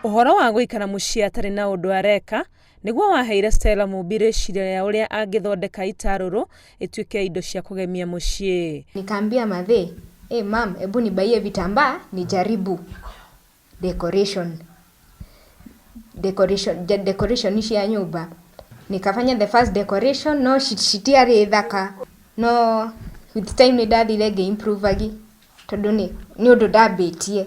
Ũhoro wa gũikara mũciĩ atarĩ na ũndũ areka nĩguo waheire Stella Mumbi rĩciria rĩa ũrĩa angĩthondeka itarũrũ ĩtuĩke indo cia kũgemia mũciĩ. Nikaambia mathe, hey mam, hebu nibaie vitambaa nijaribu decoration decoration decoration cia nyũmba. Nikafanya the first decoration no citiarĩ thaka no with time nĩ ndathire ngĩ improve agi tondũ nĩ ũndũ ndambĩtie.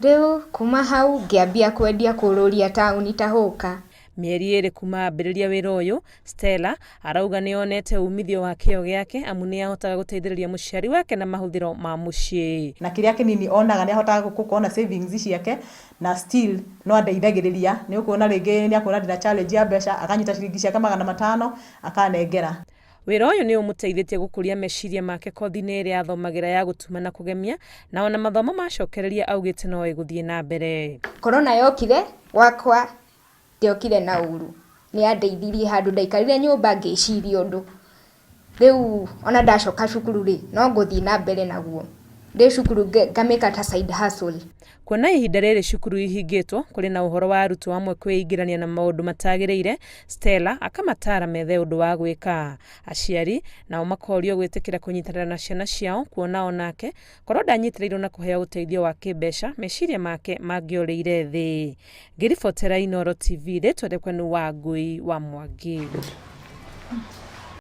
Rĩu kuma hau ngĩambia kwendia kũrũria taũni ta hũka. Mĩeri ĩrĩ kuma ambĩrĩria wĩra ũyũ, Stella arauga nĩ onete umithio wa kĩyo gĩake amu nĩ ahotaga gũteithĩrĩria mũciari wake na mahũthĩro ma mũciĩ. Na kĩrĩa kĩnini onaga nĩ ahotaga gũkorwo na savings ciake na still no andeithagĩrĩria. Nĩ ũkuona rĩngĩ nĩ akuona ndĩna challenge ya mbeca akanyita ciringi ciake 500 akanengera. Wĩra ũyũ nĩ ũmũteithĩtie gũkũria meciria make kothi-inĩ ĩrĩa athomagĩra ya gũtuma na kũgemia na ona mathomo macokereria augĩte no ĩgũthiĩ na mbere. Corona yokire gwakwa ndĩokire na ũru, nĩ yandeithirie handũ ndaikarire nyũmba ngĩciria ũndũ. Rĩu ona ndacoka cukuru rĩ, no ngũthiĩ na mbere naguo. Ndĩ cukuru ngamĩka ta side hustle. Kuona ihinda rĩrĩ cukuru ihingĩtwo, kũrĩ na ũhoro wa arutwo amwe kwĩingĩrania na maũndũ matagĩrĩire, Stella akamataara methe ũndũ wa gwĩka. Aciari nao makorio gwĩtĩkĩra kũnyitanĩra na ciana ciao kuona onake korwo ndanyitĩrĩirwo na kũheo ũteithio wa kĩmbeca meciria make mangĩorĩire thĩ. Ngĩribotera Inooro TV rĩtwa rĩakwa nĩ Wangũi wa Mwangi.